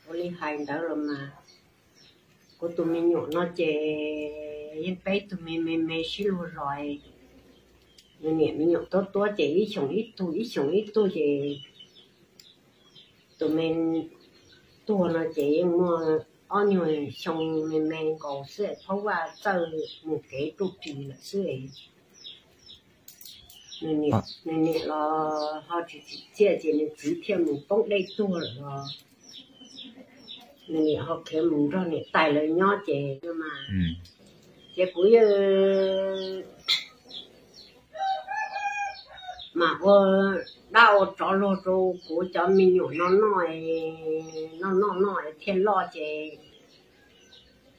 Ua li hais ntawd los mas, kuv tus me nyuam no ces yeej peb tug me me me sib luag zos. Nws niam me nyuam tuab tuab ces ib xyoos ib tug ib xyoos ib tug ces tus me tuag no ces yeej muaj ob nyuag xyoo me me nkaus xwb, thaub vaj txawj mus kev ruj ris lawm xwb. Nws niam los ho tsis tsim txiaj ces nws txiv thiaj mus poob dej tuag lawm los nws niam ho khiav mus nrog niam tais lawv nyob ces mas, ces kuv yeej mam ua dab ua tsov luag rau kuv cov me nyuam no noj, noj noj noj thiaj loj ces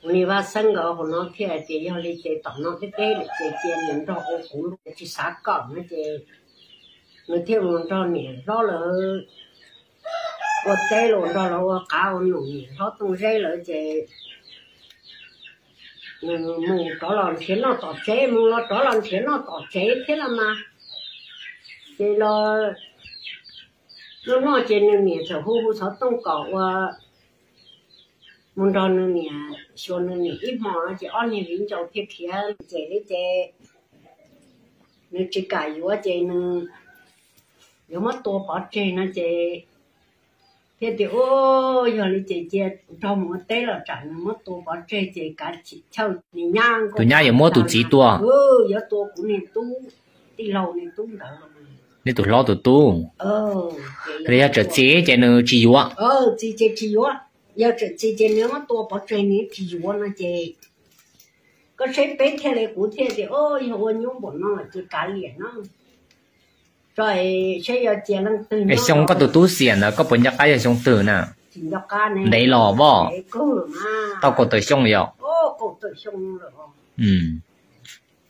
kuv niag Vaj Xeeb nkawd hauv no thiaj hais tias yog li ces tom no deb deb lawm ces cia nws nrog ua kuv lub tsis xav kom no ces nws thiaj mus nrog niam hlob lawv ua teb los nrog lawv ua qav ua num, niam hlob Tooj Zeb lawv ces nws mus rov los nrhiav noj tom tsev, mus los rov los nrhiav noj tom tsev thiab los mas. Ces los noj noj ces nws niam txawm hu hu xov tooj kom ua mus nrog nws niam xyuas nws niam ib hmo no ces ob niag viv ncaus thiaj khiav ces li ces nws tsis kam yuav ces nws yuav muab tua pov tseg no ces thiaj tias, u, yog li ces cia nrog mus ua teb los tsam nws muab tua pov tseg ces kav chim chawj nws nyab tus nyab yuav muab tus txiv tua, yuav tua kuv niag tub, tij laug niag tub ntawd. Neb tus hlob tus tub, yog txawm txi ces nws tsis yuav. Txi ces tsis yuav, yog txawm txi ces nws muab tua pov tseg nws tsis yuav no ces koj saib peb thiaj li, kuv thiaj tias, o, yog ua nyuaj npaum no los cia kav liam no. Tso, saib yog cia leej twg. Xyoo koj tus tub xiam ntawd koj puas nco qab yog xyoo twg na? Ntev los voj, tau kaum tawm xyoo yom.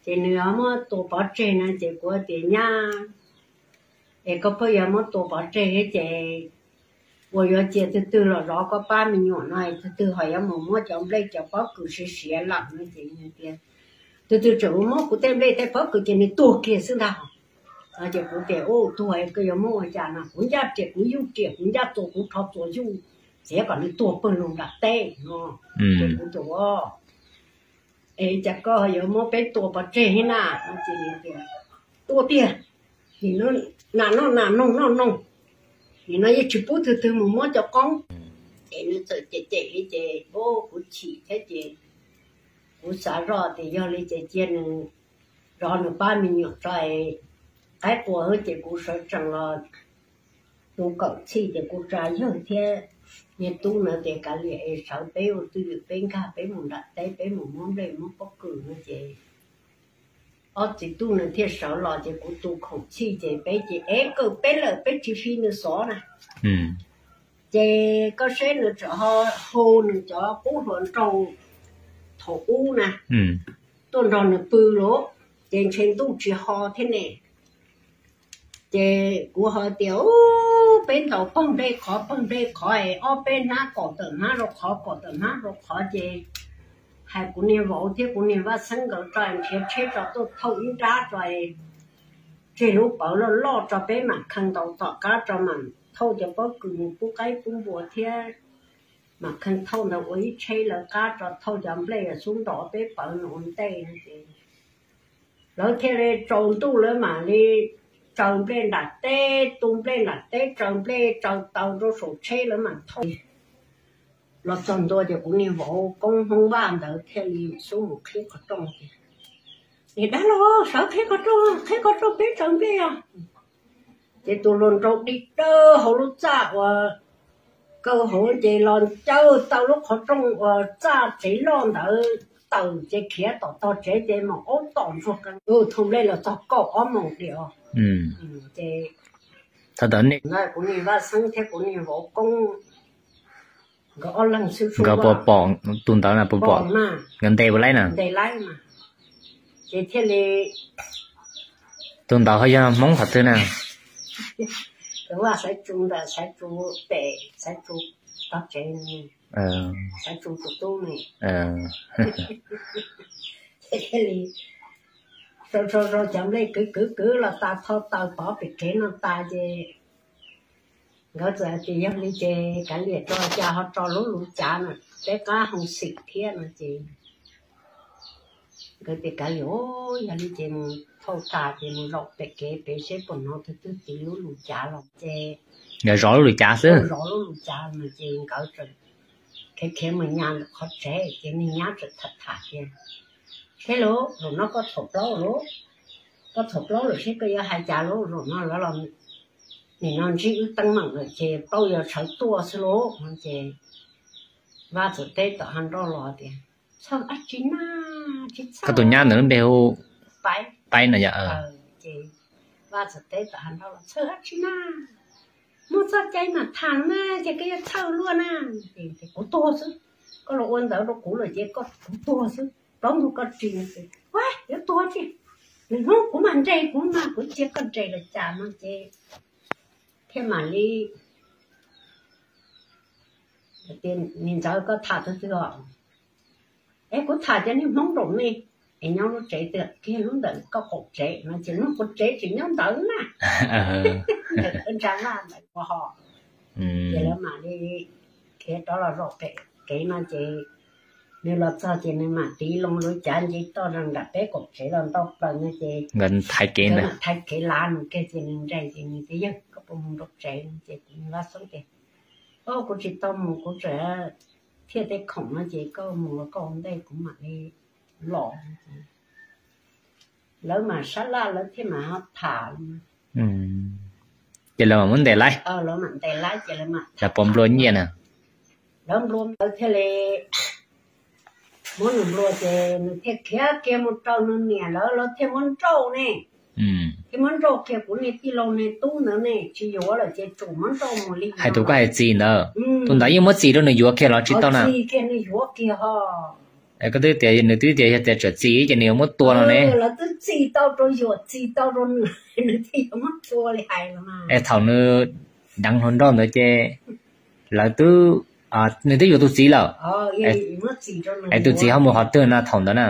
Ces nws muab tua pov tseg no ces kuv tias nyab, es koj pheej yuav muab tua pov tseg thiab ces uas yuav cia twg twg los zov koj pab me nyuam no, twg twg ho yuav mus muab cov nplej cov pob kws siav siav lawm no ces tias twg twg tseem muab kuv tej nplej tej pob kws ces nws tuag kiag xwb ntag. Ces kuv tias, u, tuag koj yuav muab ua cas no, kuv ncaj riam kuv yuj riam, kuv ncaj txuas kuv rho txuas yuj, txiav kom nws tuag pawg lug nram teb no. Ces kuv tias, es cas koj yuav muab peb tua pov tseg thiab na? Tua tiag, nim no nas noj nas, noog noj noog, nim no yeej tsis pub twg twg mus muab cov qoob. Ces nws txawm cem cem li ces kuv chim thiab ces kuv xav zoj tias yog li ces cia nws zov nws pab me nyuam tso. Qaib qua ces kuv sawv tsees los tu kawm txhij ces kuv tsa yawg thiab niag tub na tias kav liam es sawv peb ua twj ywm peb nkag peb mus nram teb peb mus muab nplej muab pob kws no ces ob txiv tub nws thiaj sawv los ces kuv tu khoom txhij ces peb ces ev kawm peb lawm peb tsis fi nws xov na. Ces koj saib nws tseem ho hu nws cov qub hluas nraug thaum ub na tuaj nrog nws pw lauj, ces ntshe ntuj tsis ho thiab ne. Ces kuv ho tias, u, peb ntaus pawg nplej qhov pawg nplej qhov es ob peb hnab kom tawm hnab rau qhov kom tawm hnab rau qhov ces hais kuv niag vauv thiab kuv niag vaj xeeb nkawd tso nrhiav tsheb tso tuaj thauj ib nrab tso, tseg lub pawv loj loj tso peb mam kheej ntaus tom qab tso mam thauj cov pob kws mus pub qaib pub npua thiab mam kheej thauj ntawd ua ib tsheb lawv qab tso thauj cov nplej xub ntos peb pawv no ua ntej no ces lawv thiaj li tsaus ntuj lawv mam li tsaws nplej nram teb, tu nplej nram teb, tsaws nplej tsaws taws rau saum tsheb lawv mam thauj los txog ntua ces kuv niag vauv koob Hmoob Vaj ntawd thiaj li xub mus qhib qhov rooj tias, niam dab laug, sawv qhib qhov rooj, qhib qhov rooj peb tsaws nplej os. Ces tus hluas nraug dig dawb hauv lub txaj uas kaw hauv ces los ncawg tau lub qhov rooj uas txaj tsev loj ntawd tawm ces khiav tom tog tsev ces mam aub tom ntsuag qe thauj nplej los txog kaum ob moos diam os. Ces kuv niag vaj xeeb thiab kuv niag vauv koob nkawd ob leeg xwb, nkawd puas pom tus ntawd na, puas pom nkawd ntes puas laib na? Ntes laib mas. Ces thiaj li tus ntawd ho yog Hmoob qhov twg na? Tus vaj Xaiv Tsu ntawd, Xaiv Tsu pem, Xaiv Tsu tog tsev, Xaiv Tsu tus tub ne. Ces thiaj li sau sau sau cov nplej kwv kwv kwv los tas thauj taws pov pem kev no tas ces Nkawd txawm tias yog li ces kav liam, rau cas ho tso lub lus cav no, peb qab hoo xim thiab no ces nkawd tias kav liam, yog li ces mus thauj tas ces mus zaum pem kev pem seb puas hnov tus twg tiv lub lus cav los ces nkawd zov lub lus cav xwb, zov lub lus cav no ces nkawd txawm khiav khiav mus nyas ntawm qhov tsev ces niag nyab txawm tham tham tias, Seb lauj, zaum no koj txhaum plaub lauj, koj txhaum plaub lawm, seb koj yuav hais cas lauj, zaum no lawv los nim no ntsib wb teeb meem lawm ces plaub yuav sawv tuaj xwb lauj no ces Vaj txawm teb tom hav nroj los tias, Txhawj dab tsi na, tsis txhawj. Koj tus nyab ntawd lub npe hu Paib no yom. Ces Vaj txawm teb tom hav nroj los, Txhawj dab tsi na, muaj txoj cai mam tham na, ces koj yuav txhawj luaj na. Ces kuv tuag xwb, koj los ua ntawd rau kuv lawm ces koj, kuv tuag xwb, plaub ntug koj ris no ces, Ua, yuav tuag tiag, lwm hnub kuv mam nres kuv mas, kuv cia koj nres los cas no ces thiaj mam li Niag ntxawm, koj tham tus twg os? Es kuv tham cov niag Hmoob nraum nej, es nyob lub tsev twg? Kiag lub ntawm koj qaum tsev no ces, Lub qaum tsev tseem nyob ntawd na. Ntawm ntsa laj ntawd ua ho. Ces lawv mam li khiav rov los zaum pem kev no ces nws los txog ces nws mam tiv loo lub cav nce toj zoo nram peb qaum tsev los ntau plaws no ces nkawd thaiv kev, thaiv kev lav nws kiag ces nws nres ces nws tias, Yawg, koj puas mus nraum tsev? Ces Vaj Xeeb tias, Au, kuv tsis tau mus, kuv tseem thiaj tej khoom no ces koj mus los koj ua ntej, kuv mam li los. Lawv mam sab laj lawv thiaj mam tham. Ces lawv mam muab ntes laib, lawv mam ntes laib ces lawv mam, lawv puas nplua nyiaj na? Lawv nplua, lawv thiaj li muab nws nplua ces nws thiaj khiav kiag mus rau nws niam lawv, lawv thiaj muab nrauj ne. Thiaj muab nrauj kiag kuv niag tij laug niag tub ntawd ne, tsis yuav lawm ces tsum muab nrauj mus li. Hais tus koj hais txiv ntawd, tus ntawd yeej muab txiv rau nws yuav kiag los tsis tau na? Txiv kiag, nws yuav kiag ho. Koj twb tias, nws twb tias yog tias tseem txiv ces nws yuav muab tua no ne. Lawv twb txiv tau rau, yuam txiv tau rau nws, nws thiaj yuav muab tua li hais los mas. Es thaum nws deev hluas nraug ntawd ces lawv twb, nws twb yuav tus txiv lawm, es tus txiv ho mus qhov twg na thaum ntawd na?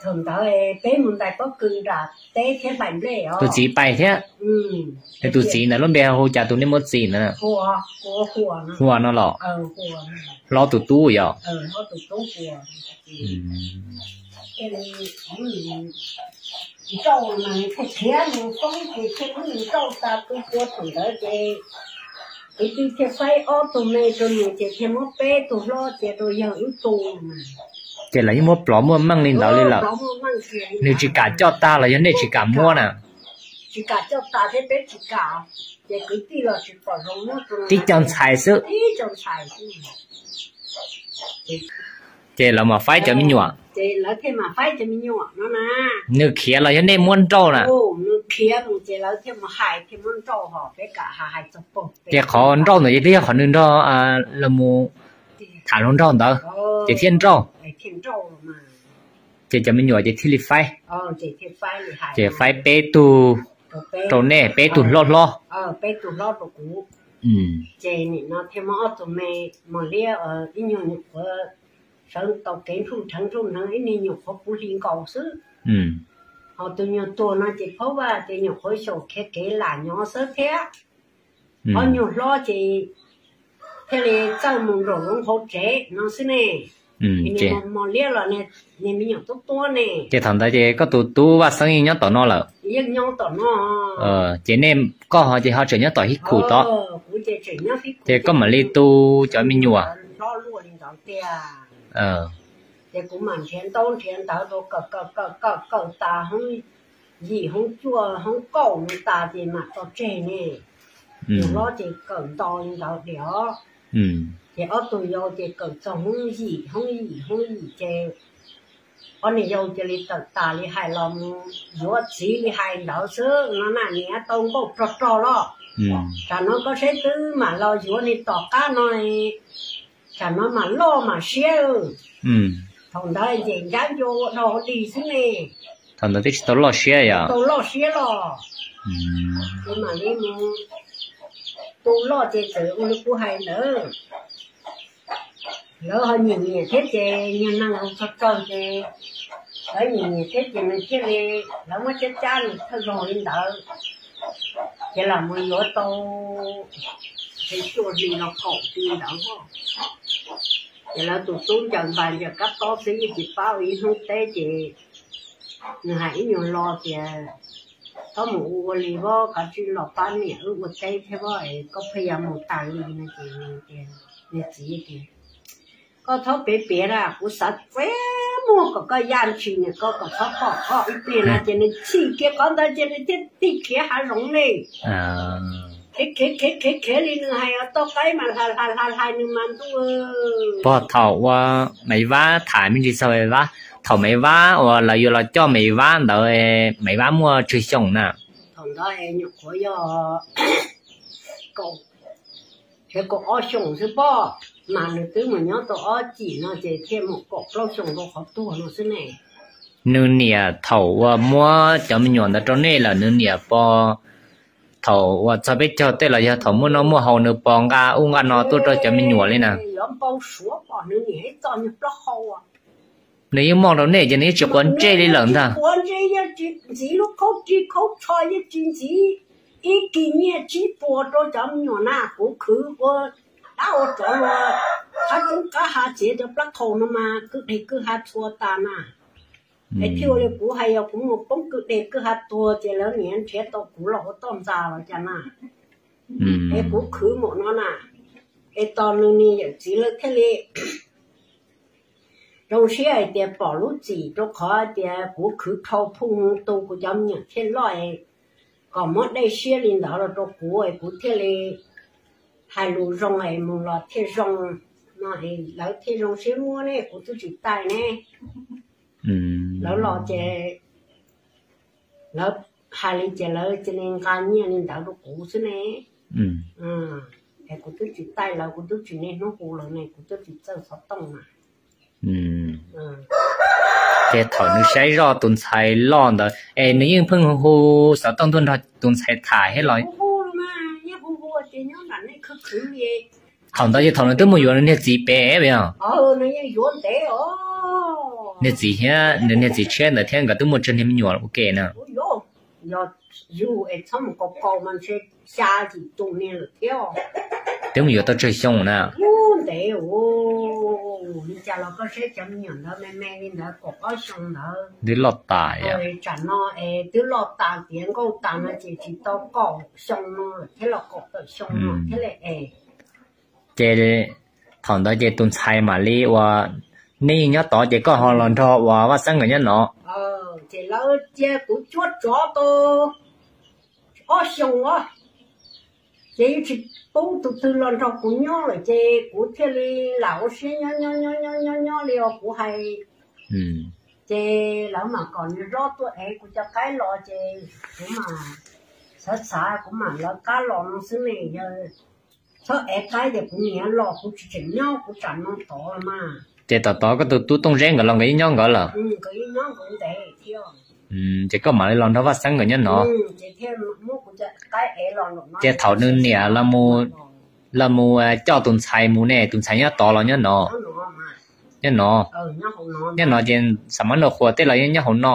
Thaum ntawd peb mus ntais pob kws nram teb thiab hlais nplej os. Tus txiv pais thiab. Es tus txiv ntawd lub npe hu cas, tus nej muab txiv ntawd na? Hua no los? Hlob tus tub yom. Nrauj mas nws thiaj khiav mus poob ces thiaj muab nws nrauj tas tu pua thaum ntawd ces kwv tij thiaj faib ob tug me rau nws ces thiaj muab peb tug hlob cia rau yawg wb tu mas. Ces lawv yeej muab plov muaj meej li ntawd li lawm. Nws tsis kam coj tag los yog nej tsis kam muab na? Tsis kam coj tas thiab peb tsis kam, ces kwv tij los tsis pom zoo muab rau, tib co ntxhais xwb. Tib co ntxhais xwb. Ces lawv mam faib cov me nyuam. Ces lawv thiaj mam faib cov me nyuam no na. Nws khiav los yog nej muab nrauj na? Nws khiav mus ces lawv thiaj mus hais thiaj muab nrauj ho peb kam hais txog pog. Ces qhov nrauj ntawd ces twb yog qhov nws nrog lawv mus tham hluas nraug ntawd ces thiaj nrauj. Ces cov me nyuam ces thiaj li faib. Ces faib peb tug rau nej, peb tug hlob hlob. Ces nim no thiaj muab ob tug me mos liab, ib nyuag nyuam qhuav sawv tau kev nrhuj nrheev nrhuj nrheev, ib niag nyuam qhuav puv hli nkaus xwb. Ho tus nyuag tuag no ces Phaub Vaj ces nyuam qhuav xyaum khiav kev lam nyob xwb thiab. Ob nyuag hlob ces thiaj li txawj mus nraum zoov hauv tsev no xwb ne. Mos liab los niag me nyuam tuab tuab ne. Ces thaum ntawd ces koj tus tub Vaj Xeeb yeej nyob tom no lawm? Yeej nyob tom no. Ces nej, koj ho ces ho tseem nyob tom hib khum tod? Ces koj mam li tu cov me nyuam. Ces kuv mam nrhiav ntaub nrhiav ntawv rau kawm kawm kawm kawm kawm tas hoob yim hoob cuaj hoob kaum no tas ces mam tso tseg ne. Tus hlob ces kawm nto li ntawd diam. Ces ob tug yau ces kawm txog hoob yim hoob yim hoob yim ces ob niag yau cia li tawm tas li hais los mus yuav txiv li hais ntawd xwb no na. Niam tau nkauj rog rog los, tsam no koj saib twb mam los yuav li tom qab no, tsam no mam loj mam siab. Thaum ntawd nce ncab ncua ua dog ua dig xwb ne. Thaum ntawd twb tsis tau loj siab yom? Tau loj siab los, ces mam li mus tu loj ces txawm ua li kuv hais ntawd. Lawv ho nyiam nyiam thiab ces nyuag neeg laus txog txog ces lawv nyiam nyiam thiab ces nws thiaj li, lawv muab cab cab nws thawj zaug li ntawd, ces lam mus yuav tau Txij cuaj hli los kaum hli ntawd, ces lawv tus tub ncaws npas ncaws kab tob xwb yeej tsis pab ua ib hnub teb ces nws hais ib nyuag lo tias, txhob mus ua ua li, koj tsis los pab niam wb ua teb thiab, koj pheej yuav mus tas li no ces, niag txiv tias, koj txhob piav piav na, kuv xav txiav muag kom koj yaj ntshis niam koj kom txhob pom koj ib pliag no ces nws chim kiag qhov ntawd ces nws thiaj tig khiav hav zoov li. Khiav khiav khiav khiav li nws hais toj qaib mas hlais hlais hlais hlais nws mas ntuj. Pog, thaum uas Maiv Vab tham me ntsis txog Maiv Vab, thaum Maiv Vab uas lawv yuav los coj Maiv Vab ntawd, Maiv Vab muaj tsawg xyoo na? Thaum ntawd nyuam qhuav yog kaum, kaum ob xyoos xwb pob, mas nws twb mus nyob tau ob cim no ces thiaj mus kaum plaub xyoos rau qhov tuag no xwb ne. Nws niam thaum uas muab cov me nyuam ntawd rau nej lawm nws niam pos, thaum uas txog peb caug tej los yog thaum muaj noj muaj haus nws pos nqa ub nqa no tuaj rau cov me nyuam li na? Yuav npau suav pom nws niam ib txoj nyuag plaub hau. Nws yeej moj rau nej ces nws yeej tsis quav ntsej li lawm ntag. Quav ntsej, yeej tsis ntxiv lub khaub rig khaub tsho, yeej tsis ntxiv ib kis nyiaj tsib puas rau cov me nyuam na. Kuv khwv ua dab ua tsov los qab roob qab hav txiav cov plab qhaus no mas kwj deg kwj ha txhua tas na. Es thiaj ua li kuv hais, yog kuv mus poob kwj deg kwj ha tuag ces lawv niaj nrhiav tau kuv los ua toj ntxas los cas na. Es kuv khwv mus no na, es tos nws niam yawm txiv lawv thiaj li zoo siab hais tias pom lub txim, rau qhov tias kuv khwv dhau phooj ywg tu kuv cov me nyuam thiaj loj, kom muab dej siab li ntawd los rau kuv es kuv thiaj li hais lus zoo es mus los thiaj zoo no, lawv thiaj zoo siab muab ne, kuv twb tsis taij ne. Lawv los ces lawv hais li ces lawv cia li nqa nyiaj li ntawd rau kuv xwb ne. Es kuv twb tsis taij lawv, kuv twb tsis niaj hnub hu lawv ne, kuv twb tsis txawj xov tooj na. Ces thaum nws saib zoj tus ntxhais loj ntawd es nws yeej pheej hu xov tooj tuaj nrog tus ntxhais tham thiab los? Thaum ntawd ces thaum nws twb mus yuav nws niag txiv pem os. Niag txiv thiab nws niag txiv tshiab ntawd thiab nkawd twb muaj tsawg niag me nyuam ua ke na? Yog yug es txhob mus kaus kaus mas ntshe xya yim tus niag lawm thiab. Twb mus yuav tau tsawg xyoo na? Ub, ntev li cas los koj saib cov me nyuam ntawd me me li ntawd kaum ob xyoo ntawd twb loj tas. Tsam no es twb loj tas tiav nkauj tas no ces tsis tau kaum xyoo no lawm thiab los kaum tawm xyoo no thiab li es. Ces thaum ntawd ces tus ntxhais mam li uas nej yeej nyob tod ces koj ho los nrog uas Vaj Xeeb nkawd nyob no. Ces lawv cia kuv cuab tsov tau ob xyoos os, ces yeej tsis pub tus twg los nrog kuv nyob lawm ces kuv thiaj li lam ua siab nyob nyob nyob nyob nyob nyob li os kuv hais. Ces lawv mam kom niag hlob tuaj ev kuv cov qaib los ces kuv mam xav xav kuv mam lawv qab los no xwb ne. Yog txhob ev qaib ces kuv niam los kuv tsis tseem nyob kuv tsam no tod los mas. Ces tom tod koj tus tub Tooj Zeb nkawd los nkawd yeej nyob nkawd lawm? Nkawd yeej nyob nkawd ntev thiab. Ces koj mam li los nrog Vaj Xeeb nkawd nyob no. Ces thiaj muab kuv cov qaib ev los. Ces thaum nws niam los mus coj tus ntxhais mus ne, tus ntxhais nyob tod los nyob no? Nyob no. Nyob no ces Xam Mab Nraug Qhua tej los yeej nyob hauv no.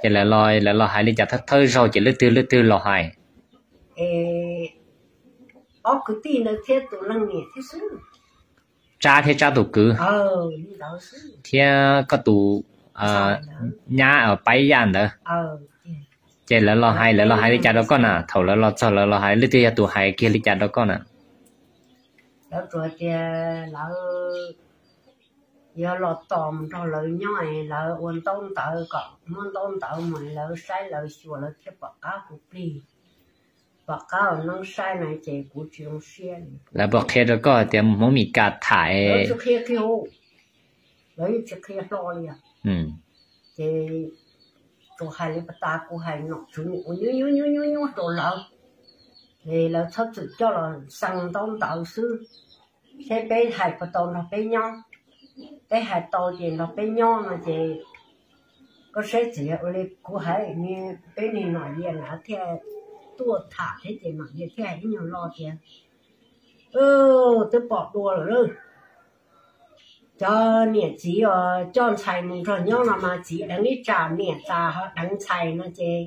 Ces lawv los hais li cas thawj thawj zaug ces leej twg leej twg los hais? Ob kwv tij ntawd thiab tus leej niam thiab xwb. Tsab thiab Tsab tus kwv thiab koj tus nyab Paib Yaj ntawd. Ces lawv los hais, lawv los hais li cas rau koj na? Thaum lawv los txog lawv los hais, leej twg yog tus hais kiag li cas rau koj na? Lawv tsuas tias lawv yuav los tos mus nrog lawv nyob, lawv ua ntaub ntawv kom muab ntaub ntawv mus, lawv saib lawv xyuas lawv thiaj pom qab hu plig, pom qab ua neeb saib na ces kuv tsis zoo siab li. Lawv puas qhia rau koj tias mus Hmoob Mes Kas tham? Lawv tsis qhia kiag, lawv yeej tsis qhia hlo li. Ces tsuas hais li pas tas kuv hais nom tswv ua nyuaj nyuaj nyuaj nyuaj rau lawv, es lawv txhob txwm coj los xee ntaub ntawv xwb, seb peb hais puas tau nrog peb nyob. Peb hais tau ces nrog peb nyob no ces koj saib txiv ua li kuv hais, peb niag nom Yias lawv thiaj tuaj tham thiab ces nom Yias thiaj hais ib nyuag lo tias, twb pom dua lawm lauj. Cov niam txiv os coj ntxhais mus nrog nyob no mas txiv deev ib tsam niam tas ho deev ntxhais no ces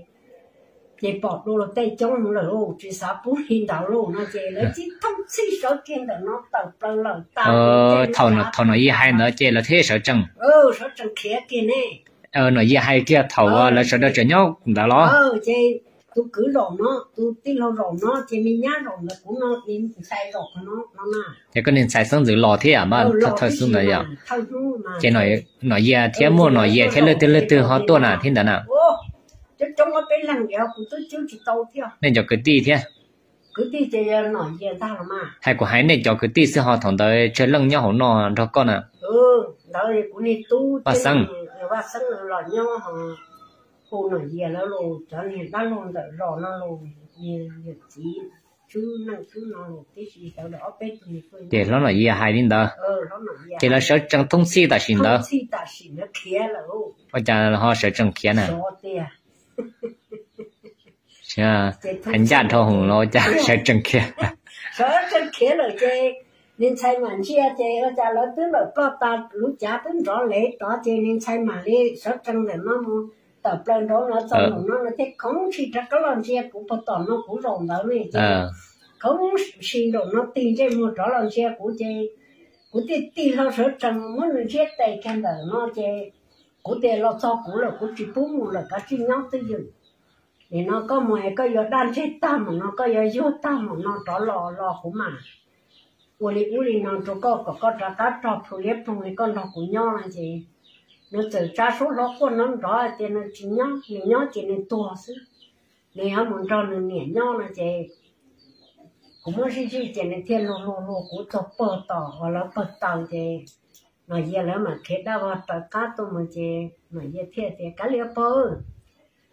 Ces pom dua luag tej coob lawm lauj, tsis xav pub li ntawd lauj no ces lawv tib thooj txhij sawv kiag ntawm no tawm plaws lawm tas. Thaum Nom Yias hais ntawd ces lawv thiaj sawv tsees. Sawv tsees khiav kiag ne. Nom Yias hais kiag thaum lawv sawv daws tseem nyob ntawd los? Ces tus kwv zaum no, tus tij laug zaum no, ces me nyab zaum ntawm kuv no, ntxhais zaum no na. Ces koj niag ntxhais xeeb ntxwv los thiab mas thawj xub ntawd yog? Ces Nom Yias thiab muaj Nom Yias thiab leej twg leej twg ho tuaj na thiab ntawd na? Coob coob ob peb leeg kuv twb cwb tsis tau thiab. Nej cov kwv tij thiab? Kwv tij ces yog Nom Yias ntag los mas. Hais kuv hais nej cov kwv tij xwb ho thaum ntawd tsawg leej nyob hauv no nrog koj na? Ntawd kuv niag tub Vaj Xeeb, Vaj Xeeb los nyob ho hu Nom Yias lawv los cov niag dab laug ntawm zos no los, niag yawm txiv Tswb Neej Tswb no los tib si sawv daws ob peb tug niag tuaj. Ces hlob Nom Yias hais li ntawd, ces lawv sawv tsees thooj txhij tam sim ntawd. Ua cas ho sawv tsees khiav na? Hais ncaj dhau hwv los ua cas sawv tsees khiav? Sawv tsees khiav lawm ces niag ntxhais mam ntsia ces ua cas lawv twb lawm ploj tas, lub cav twb nrov lev tod ces niag ntxhais mam li sawv tsees ntawm no mus tawm plaws nraud no txog nraum no no thiaj khoov ntshis rov qab los ntsia kuv puag tom no kuv zaum ntawd ne ces khoov ntshis nraum no tig ntsej muag rov los ntsia kuv ces kuv thiaj tig hlo sawv tsees muab nws ntsiab tes kiag ntawm no ces kuv tias los txog kuv lawm kuv tsis pub mus lawm kav tsij nyob twj ywm. Nim no koj mus es koj yuav daj ntseg tag mus no, koj yuav yuag tag mus no rov los los kuv mam ua li ub li no rau koj kom koj rov qab rog plhu liab ploog li koj nrog kuv nyob no ces nws txawm tsa suab hlo quaj nrov nrov tias nws tsis nyob, nws nyob ces nws tuag xwb, nws yuav mus nrog nws niam nyob no ces kuv muab zij zij ces nws thiaj luag luag luag kuv txog pog tom uas lawv pawg taws ces Nom Yias lawv mam khiav dab vog raws qab tuaj mus ces Nom Yias thiaj tias kav liam pog,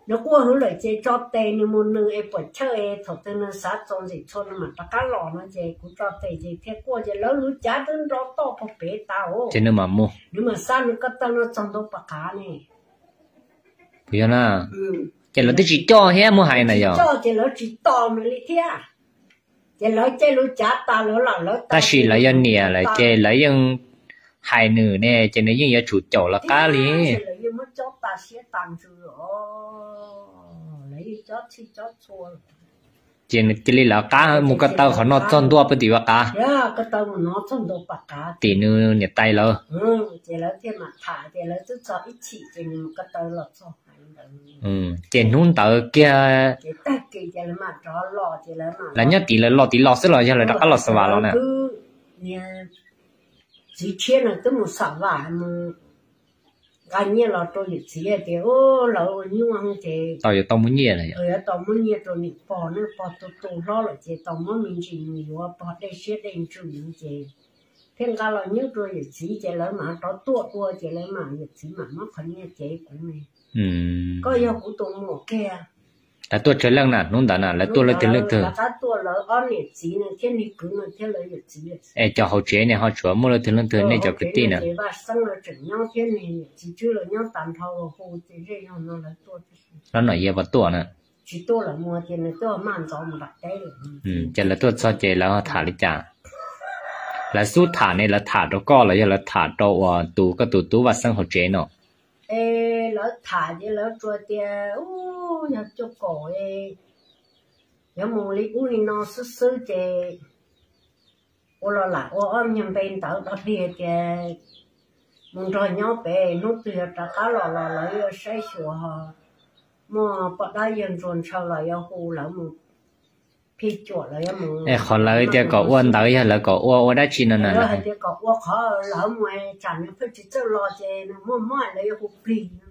nws quaj hwv lawm ces tso tes nws mus nws es puas chawj es thaum twg nws xav txaus ntxim txhua nws mam rov qab los no ces kuv tso tes ces thiaj quaj ces lawv lub cav twb nrov toj pog pem tas os. Ces nws mam mus, nws mam xa nws ko taw no txog ntua pas qav ne. Puas yog na? Ces lawv twb tsis coj thiab muab hais na yog? Coj ces lawv tsis tos nws li thiab. Ces lawv caij lub cav tas lawv lam lawv tas tab sis lawv yog niam lawm ces lawv yeej hais nws ne ces nws yeej yuav tsum caum lawv qab li. Lawv yeej muab cob tas siab tas ntsws os, lawv yeej cob txhij cob txhua. Ces cia li lawv qab mus ko taw qhov no txog ntua puag tim vaj qav, ko taw mus no txog ntua pas qav tim nws niam tais lawv. Ces lawv thiaj mam tham ces lawv twb txog ib chim ces nws mus ko taw los txog hais ntawd. Ces hnub ntawd kiag ces tag kis ces lawv mam rov los ces lawv mam, lawv nyob tim lawv los tim los xwb los yog lawv rov qab los xa vas los na? Niag txiv tshiab no twb mus xa vas mus nqa nyiaj los rau yawm txiv tias lawv ua nyuaj ces tau yuav tau muab nyiaj, yuav tau muab nyiaj rau niam pog, niam pog tu tu hlob lawm ces tau muab me ntsis mus yuav pog dej siab dej ntsws ces thiaj nqa los nyuj rau yawm txiv ces lawv mam rov tuaj dua ces lawv mam, yawm txiv mam muab qhov nyiaj cev kuv ne. Koj yog kuv tus muam kiag. Lawv tuaj tsawg leej na hnub ntawd na, lawv tuaj leej twg leej twg? Lawv qab tuaj lawv ob niam txiv no thiab niag kwv no thiab lawv yawm txiv. Es cov hauv tsev ne ho tsuav muaj leej twg leej twg nej cov kwv tij na? Vaj Xeeb lawv tseem nyob thiab niag niam txiv Tswb lawv nyob tas nrho los hu ces zej zog no lawv tuaj. Lawv Nom Yias puas tuaj na? Tsis tuaj, lawv mus tias nws twb maj ntxov mus nram teb lawm. Ces lawv tuaj txog ces lawv tham li cas? Lawv xub tham ne lawv tham rau koj los yog lawv tham rau uas tus koj tus tub Vaj Xeeb hauv tsev no? Es lawv tham ces lawv tsuas tias yog cuaj kaum, yuav mus li ub li no xwb xwb ces ua los lam ua ob nyuag npe ntawv dog dig tias mus nrog nyob pem, hnub twg yog rov qab los los lawv yuav saib xyuas, muaj poj dab yawg ntsuag ntshaw los yuav hu lawv mus phij cuam, lawv yuav mus. Es qhov lawv tias kom ua ntawd yog lawv kom ua ua dab tsi no na? Lawv hais tias kom ua qhov lawv mus tsam nws pheej tsis txawj los ces nws muaj mob lawv yuav hu plig no.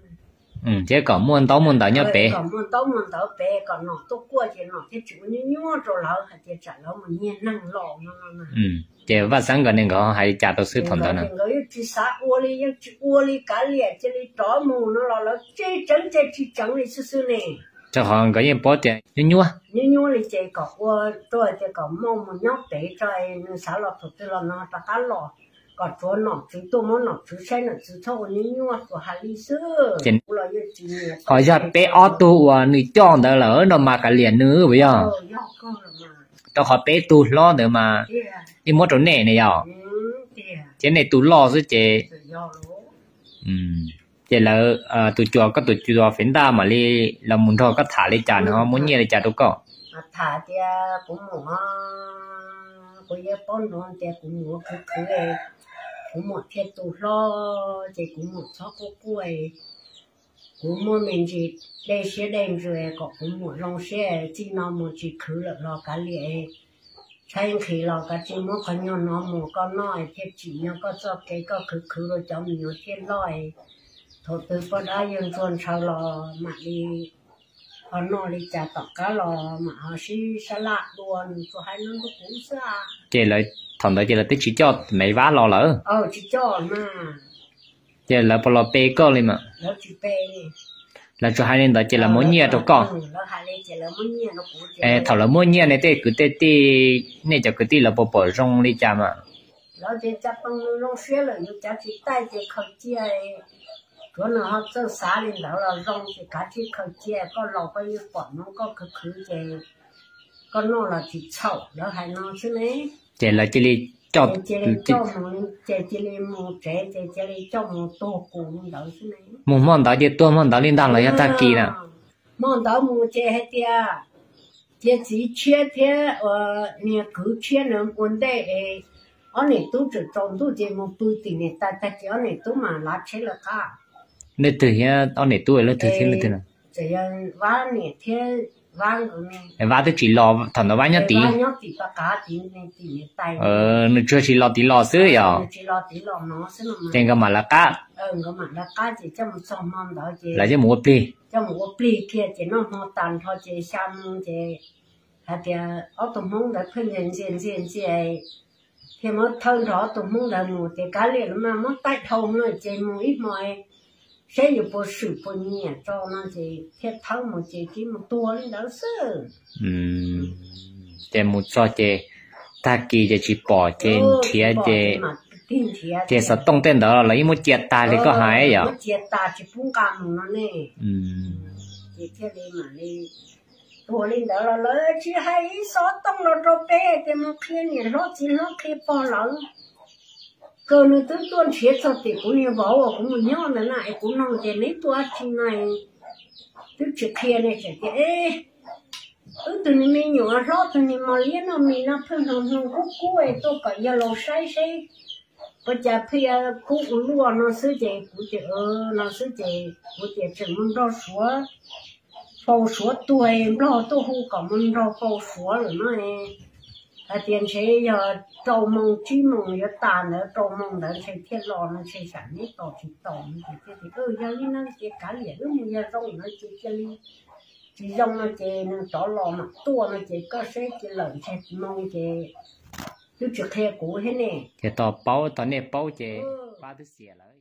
Thiab kom muaj ntaub muaj ntawv nyob pem, kom muaj ntaub muaj ntawv pem kom nom tuaj kuaj ces nom thiaj tsis ua nyuaj nyuaj rau lawv hais tias tsam lawv mus nyiag neeg los no. Ces Vaj Xeeb nkawd ne nkawd hais li cas rau xwb thaum ntawd na? Nkawd yeej tsis xav ua li, yeej tsis ua li, kav liam cia li rov mus no los lawv tsev tseev ces tsis tseev li xwb xwb ne. Rau qhov nkawd yeej paub tias nyuaj nyuaj, nyuaj nyuaj li ces kom ua, tuaj tias kom Mooj mus nyob pem tso, nws xav los thaum twg los no rov qab los, kom tsuav nom tswv tuaj muab nom tswv saib, nom tswv txhob ua nyuaj nyuaj, tsuas hais li xwb. Ces ho yog peb ob tug uas nws coj ntawd lawm no mas kav liam nws puas yog? Rau qhov peb tug hlob ntawd mas yeej muab rau nej ne yog, thiab nej tus loj xwb ces. Ces lawv, tus cuas, koj tus cuas Fev Ntaj mam li los mus nrog koj tham li cas no, muab nyiaj li cas rau koj? Tham tias kuv muam, kuv yeej paub nrog tias kuv muam khwv khwv, kuv muam thiaj tu hlob ces kuv muam txhob quaj quaj. Kuv muaj me ntsis dej siab dej ntsws kom kuv muam zoo siab, txij no mus tsis khwv lawm los kav liam, tshaib nqhis los kav tsij muab qhov nyuag no mus koj noj thiaj tsim nyog koj txoj kev koj khwv khwv rau cov me nyuam thiaj loj. Thaum twg poj dab yawg ntsuag ntshaw los mam li ho noj li cas tom qab los mam ho sib sab laj dua, nws tsuas hais no rau kuv xwb. Ces lawv, thaum ntawd ces lawv twb tsis coj Maiv Vab los lawm? Tsis coj na. Ces lawv puas los pe koj li mas? Lawv tsis pe. Lawv tsuas hais li ntawd ces lawv muab nyiaj rau koj. Es thaum lawv muab nyiaj ne tej kwv tej tij, nej cov kwv tij lawv puas pom zoo li cas mas? Lawv tias cas pes zoo siab lawm, yus cav tsis taij ces khaws cia, tsuav nws ho txawj xav li ntawd los zoo ces kav tsij khaws cia, koj laus koj yeej pom hmoov koj khwv khwv ces koj noj los tsis txhaum, lawv hais no xwb ne. Ces lawv cia li coj, ces cia li mus tsev ces cia li coj mus tuag kuv li ntawd xwb ne. Mus hmo ntawd ces tuag hmo ntawd li ntag los yog tag kis na? Hmo ntawd mus ces hais tias cia txiv tshiab thiab niag kwv tshiab na ua ntej es ob niam tub tseem tsaus ntuj ces mus pw tim niam tais tag kis ob niam tub mam lav tsheb lawv qab. Leej twg thiab ob niam tub, leej twg thiab leej twg? Txawm yog Vab niam thiab Vab nkawd. Vab twb tsis los, thaum ntawd Vab nyob tid. Nyob tim pab qav tim niam tais. Nws tsuas tsis los tid los xwb yog? Tsis los tid los no xwb no. Ces nkawd mam lawv qab. Nkawd mam lawv qab ces coj mus txog hmo ntawd ces lawv coj mus ua plig. Coj mus ua plig kiag ces noj hmo tas nrho ces xya moo ces hais tias ob tug hmoob ntawd pheej ntxias ntxias ntxias ntxias, thiaj muab thawb nrog ob tug hmoob ntawd mus ces kav liam los mas muab taij dhau no ces mus ib hmo seb yuav puas swm puas nyiam tso no ces thiaj thawb mus ces cia mus tuag li ntawd xwb. Ces mus txog ces tag kis ces tsis pom ces nrhiav ces, ces xov tooj tej ntawd los lawv yeej muab cia tag li koj hais yom? Muab cia tas tsis pub nqa mus no ne. Ces thiaj li mam li tuag li ntawd los lawv tsis hais ib xov tooj los rau peb tias mus qhia niam hlob txiv hlob qhia pog lawv. Kawg nws twb tuaj nrhiav txog tim kuv niag vauv uas kuv mus nyob ntawd na es kuv nug tias neb tuaj dab tsi na, twb tsis qhia ne, tseem tias wb tug niag me nyuam hlob tug niag mos liab noj mis no pheej hnoos hnoos kub kub es tuaj kom yawg laus saib seb ua cas pheej yuav kub ua luaj no xwb ces kuv tias no xwb ces kuv tias tseem mus nrog Suav faus Suav tuag, Nplog tuaj hu kom mus nrog faus Suav lawm no. Hais tias ntshe yog rau moos tsib moos yuav tas ntawd, rau moos ntawd ntshe thiaj los no, ntshe tsam neb tos tsis taus no ces thiaj tias yog li no ces kav liam wb mus, yog zoo no ces cia li, tsis zoo no ces nws rov los mam tuaj no ces koj saib ces lawm ntshe moo ces twb tsis qhia kuv thiab ne. Ces tos paub, tos nej paub ces pab twb xiam lawm.